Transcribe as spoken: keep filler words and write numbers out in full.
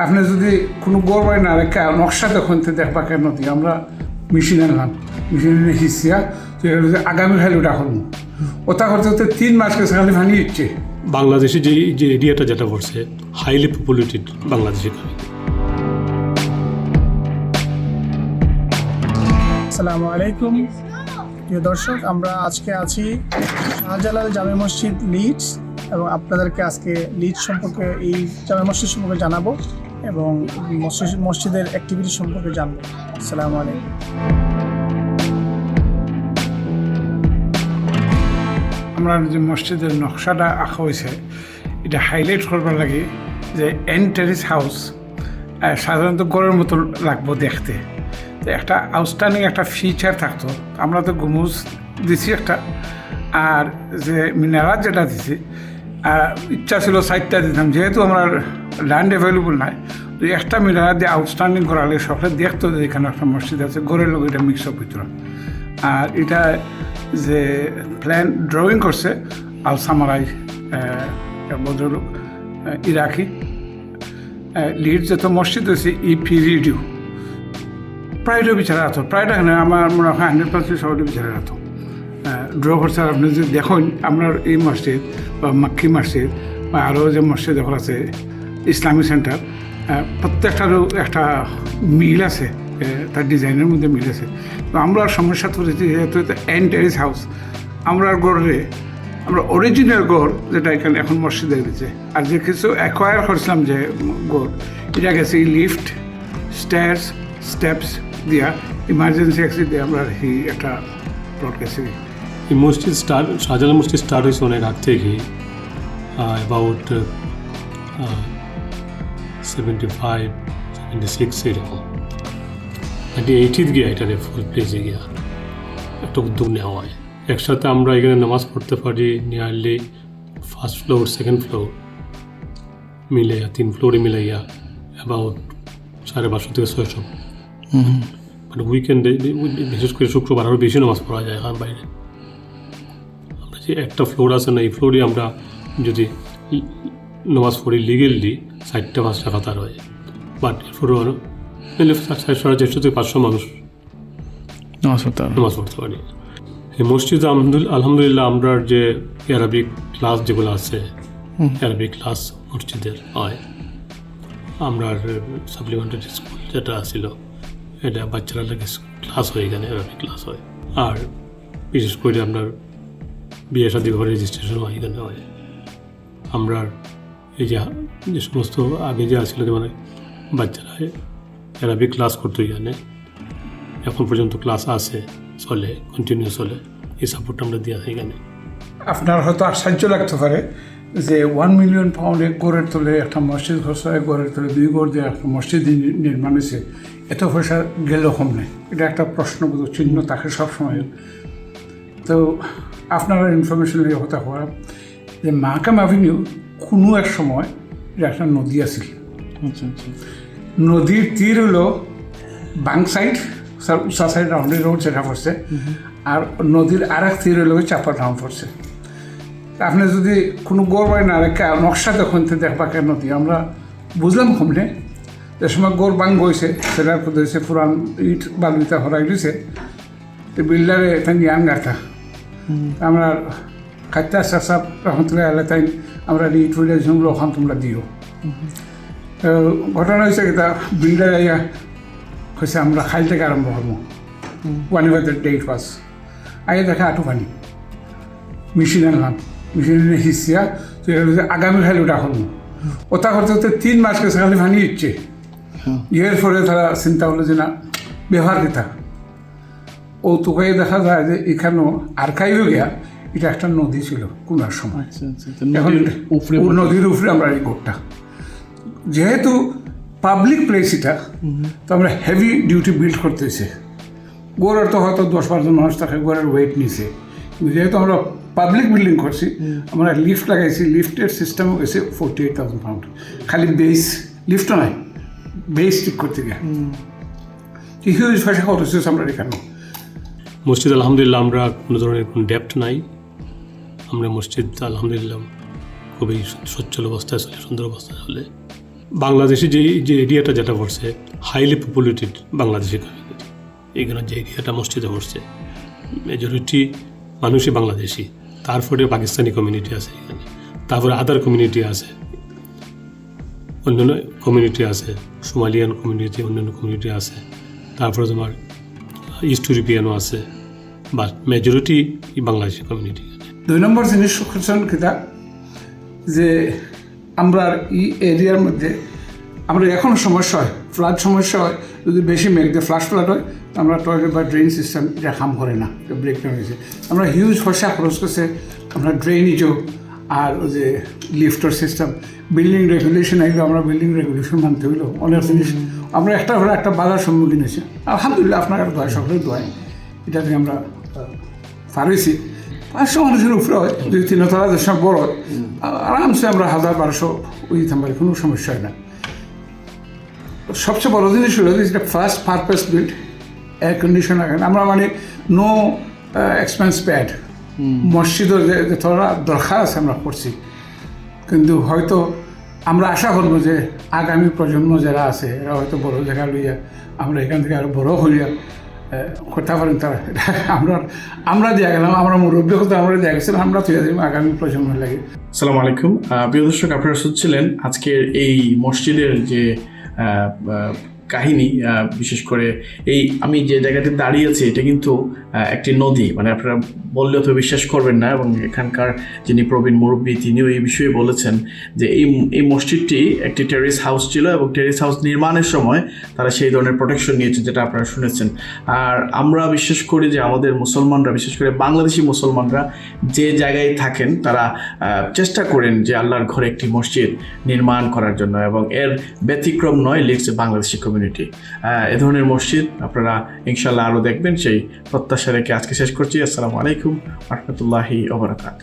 আপনে যুদি কুনু ঘর বাড়ি না রাখিয়া নকশা দেখইন, তে দেখবা কেনে নদী। আমরা মেশিন আনলাম, মেশিন এনে হিসিয়া, তো এটা হচ্ছে আগামী খালি ওটা করবো। ওটা করতে করতে তিন মাস গেছে, খালি পানি হচ্ছে। বাংলাদেশে যে, যে এরিয়াটা যেটা পড়ছে, হাইলি পপুলেটেড বাংলাদেশে। আসসালামু আলাইকুম। প্রিয় দর্শক, আমরা আজকে আছি শাহজালাল জামে মসজিদ, লিডস, এবং আপনাদেরকে আজকে লিডস সম্পর্কে, এই জামে মসজিদ সম্পর্কে জানাবো এবং মসজিদ, মসজিদের অ্যাক্টিভিটি সম্পর্কে জানবো। আসসালামু আলাইকুম। আমরা যে মসজিদের নকশাটা আঁকা হয়েছে, এটা হাইলাইট করবার লাগে যে এন্ড টেরেস হাউস, আহ, সাধারণত ঘরের মতো লাগবো দেখতে। তো একটা আউটস্ট্যান্ডিং একটা ফিচার থাকতো। আমরা তো গম্বুজ দিছি একটা, আর যে মিনারাত যেটা দিছি, আহ, ইচ্ছা ছিল সাইডটা দিতাম, যেহেতু আমরা ল্যান্ড অ্যাভেলেবল নাই, তো একটা মিনারাত দিয়ে আউটস্ট্যান্ডিং করালে সকলে দেখতো যে এখানে একটা মসজিদ আছে, ঘরের লগে এটা মিক্স আপ হইতো না। আর এটা যে প্ল্যান ড্রয়িং করছে আল সামারাই, আহ, এক ভদ্রলোক, আহ, ইরাকি, আহ, লিডস যত মসজিদ আছে, ই পিরিয়ডও প্রায়টা বিচারা হতো, প্রায়টা এখানে আমার মনে হয় হান্ড্রেড পার্সেন্ট সবাই বিচারা হতো। আহ, ড্র করছে। আর আপনি যদি দেখেন, আমরা এই মসজিদ বা মাক্কি মসজিদ বা আরও যে মসজিদ এখন আছে, ইসলামিক সেন্টার, আহ, প্রত্যেকটারও একটা মিল আছে, আহ, তার ডিজাইনের মধ্যে মিল আছে। তো আমরা সমস্যা তুলেছি, যেহেতু এটা এন্ড টেরেস হাউস, আমরা ঘরে, আমরা অরিজিনাল ঘর, যেটা এখানে এখন মসজিদ হয়ে গেছে, আর যে কিছু অ্যাকোয়ার করছিলাম যে ঘর, এটা গেছে এই লিফট, স্টেয়ার্স, স্টেপস দিয়া, ইমার্জেন্সি এক্সিট দিয়ে আমরা এই একটা প্লট গেছি। এই মসজিদ স্টার্ট, শাহজালাল মসজিদ স্টার্ট হয়েছে অনেক আগ থেকে, about seventy five, seventy six, এইরকম। নাইনটিন এইটিত গিয়া এটারে ফুল প্লেজে গিয়া একটা উদ্যোগ নেওয়া হয়। একসাথে আমরা এখানে নামাজ পড়তে পারি nearly first floor, second floor মিলাইয়া, তিন ফ্লোরে মিলাইয়া অ্যাবাউট সাড়ে পাঁচশো থেকে ছয়শো। মানে উইকেন্ডে, বিশেষ করে শুক্রবার আরও বেশি নামাজ পড়া যায় এখান বাইরে। আমরা যে একটা ফ্লোর আছে না, এই ফ্লোরে আমরা যদি নামাজ পড়ি লিগেলি চারটা পাঁচটা কাতার হয়, বাট এর ফ্লোরে আরও মিলে সাড়ে চারশো থেকে পাঁচশো মানুষ নামাজ পড়তে পারে। নামাজ পড়তে পারি। এই মসজিদে আলহামদুলিল্লাহ, আলহামদুলিল্লাহ, আমরা যে অ্যারাবিক ক্লাস যেগুলো আছে, হুম। অ্যারাবিক ক্লাস মসজিদের হয়। আমরা সাপ্লিমেন্টারি স্কুল যেটা ছিল, এটা বাচ্চারা লাগে ক্লাস হয় এখানে, অ্যারাবিক ক্লাস হয়। আর বিশেষ করে আমরা বিয়ে শাদী ব্যাপারে রেজিস্ট্রেশন হয় এখানে হয়। আমরা এই যে, যে সমস্ত আগে যে আছিল, মানে বাচ্চারা অ্যারাবিক ক্লাস করতো এখানে, এখন পর্যন্ত ক্লাস আছে, চলে, কন্টিনিউ চলে, এই সাপোর্টটা আমরা দিয়ে থাকি এখানে। আপনার হয়তো আশ্চর্য লাগতে পারে যে ওয়ান মিলিয়ন পাউন্ডে ঘরের তলে একটা মসজিদ খরচ হয়, ঘরের তলে দুই ঘর দিয়ে একটা মসজিদ নি-, নির্মাণ হয়েছে, এত পয়সা গেল কমনে? এটা একটা প্রশ্ন, বোধ চিহ্ন থাকে সবসময়। তো আপনারা ইনফরমেশন নিয়ে কথা কওয়া যে মাকাম অ্যাভিনিউ কোনো এক সময় এটা একটা নদী আছিল। আচ্ছা, আচ্ছা। নদীর তীর হলো বাং সাইড, উষা সাইড রাউন্ডের রোড যেটা পড়ছে, আর নদীর আর এক তীর হলো চাপা ডাউন পড়ছে। তা আপনি যদি কোনো ঘর বাড়ি না রেখে নকশা দেখেন, তো দেখবা কেনে নদী। আমরা বুঝলাম কমনে, যে সময় ঘর ভাঙ্গ হয়েছে, সেটার মধ্যে হয়েছে পুরান ইট বালু ইটা হরাই দিছে, তো বিল্ডারে তাই নিয়ান গাতা। আমরা খাইতা সাসাব রহমতুল্লাহ আলাইহি তাই আমরা রি ইট হইলে যেগুলো ওখান তোমরা দিও। তো ঘটনা হয়েছে কি, তা বিল্ডার আইয়া কইছে, "আমরা খাইল থেকে আরম্ভ করবো।" Whenever the date was, আইয়া দেখে আটু পানি। মেশিন আনলাম, মেশিন এনে হিসিয়া, তো এটা হচ্ছে আগামী খালি ওটা করবো। ওটা করতে করতে তিন মাস গেছে, খালি পানি হচ্ছে। হ্যাঁ। এর পরে তারা চিন্তা করলো যে না, ব্যবহার কিতা। ও তো কয়ে দেখা যায় যে এখানেও আর্কাইভে গিয়া এটা একটা নদী ছিল কোনো এক সময়। আচ্ছা, আচ্ছা, আচ্ছা। এখন নদীর উপরে ও নদীর উপরে আমরা এই ঘরটা। যেহেতু পাবলিক প্লেস এটা, তো আমরা হেভি ডিউটি বিল্ড করতে হয়েছে। ঘরের তো হয়তো দশ বারো জন মানুষ থাকে, ঘরের ওয়েট নিছে। কিন্তু যেহেতু আমরা পাবলিক বিল্ডিং করছি, আমরা লিফট লাগাইছি, লিফটের সিস্টেমও গেছে ফোর্টি এইট থাউজেন্ড পাউন্ড। খালি বেস, লিফটও নাই, বেস ঠিক করতে গিয়া। কি হিউজ পয়সা খরচ হয়েছে আমরা এখানে। মসজিদ আলহামদুলিল্লাহ, আমরা কোনো ধরনের কোনো ডেপ্ট নাই। আমরা মসজিদ আলহামদুলিল্লাহ খুবই সচ্ছল অবস্থায় চলে, সুন্দর অবস্থায় চলে। বাংলাদেশে যে যে এরিয়াটা যেটা পড়ছে, হাইলি পপুলেটেড বাংলাদেশি কমিউনিটি। এখানে যে এরিয়াটা মসজিদে পড়ছে, মেজরিটি মানুষই বাংলাদেশি। তারপরে পাকিস্তানি কমিউনিটি আছে এখানে, তারপরে আদার কমিউনিটি আছে, অন্যান্য কমিউনিটি আছে, সোমালিয়ান কমিউনিটি, অন্যান্য কমিউনিটি আছে, তারপরে তোমার ইস্ট ইউরোপিয়ানও আছে, বাট মেজরিটি বাংলাদেশি কমিউনিটি। দুই নম্বর জিনিস করছেন কিতা, যে আমরা এই এরিয়ার মধ্যে আমরা এখন সমস্যা হয়, ফ্লাড সমস্যা হয়, যদি বেশি মেঘ দিয়ে ফ্ল্যাশ ফ্লাড হয়, তো আমরা টয়লেট বা ড্রেন সিস্টেম যা কাম করে না, ব্রেকডাউন হয়েছে। আমরা হিউজ পয়সা খরচ করছে আমরা ড্রেনেজও, আর ওই যে লিফটর সিস্টেম, বিল্ডিং রেগুলেশন আইলো, আমরা বিল্ডিং রেগুলেশন মানতে হইলো অনেক জিনিস। আমরা একটা ঘরে একটা বাধার সম্মুখীন হয়েছি। আলহামদুলিল্লাহ, আপনার দোয়া, সকলের দোয়ায় এটাতে আমরা আহ, পারেছি। পাঁচশো মানুষের উপরে হয়, দুই তিন তলা দেশ বড় হয়, আ- আরামসে আমরা হাজার বারোশো ওই দিতাম পারি, কোনো সমস্যা হয় না। সবচেয়ে বড় জিনিস হলো যে এটা first purpose build, air condition লাগানো। আমরা মানে নো এক্সপেন্স প্যাড, মসজিদও যে যে থোড়া দরকার আছে আমরা করছি, কিন্তু হয়তো আমরা আশা করবো যে আগামী প্রজন্ম যারা আছে এরা হয়তো বড় জায়গা লইয়া আমরা এখান থেকে আরো বড় হইয়া আহ, করতে পারেন তারা। আমরা আমরা দিয়া গেলাম, আমরা মুরব্বী হতে আমরা দিয়া গেছিলাম, আমরা তুই আগামী প্রজন্মের লাগে। আসসালামু আলাইকুম। আহ, প্রিয় দর্শক, আপনারা শুনছিলেন আজকের এই মসজিদের যে আহ, আহ, কাহিনী। আহ, বিশেষ করে এই আমি যে জায়গাতে দাঁড়িয়ে আছি, এটা কিন্তু আহ, একটি নদী, মানে আপনারা বললেও তো বিশ্বাস করবেন না। এবং এখানকার যিনি প্রবীণ মুরব্বী, তিনিও এই বিষয়ে বলেছেন যে এই এই মসজিদটি একটি টেরেস হাউস ছিল এবং টেরেস হাউস নির্মাণের সময় তারা সেই ধরনের প্রোটেকশন নিয়েছে, যেটা আপনারা শুনেছেন। আর আমরা বিশ্বাস করি যে আমাদের মুসলমানরা, বিশেষ করে বাংলাদেশি মুসলমানরা যে জায়গায় থাকেন, তারা আহ, চেষ্টা করেন যে আল্লাহর ঘরে একটি মসজিদ নির্মাণ করার জন্য, এবং এর ব্যতিক্রম নয় লিডসে বাংলাদেশি কমিউনিটি। এ ধরনের মসজিদ আপনারা ইনশাল্লাহ আরও দেখবেন, সেই প্রত্যাশা রেখে আজকে শেষ করছি। আসসালামু আলাইকুম রহমতুল্লাহি ওবরাকাত।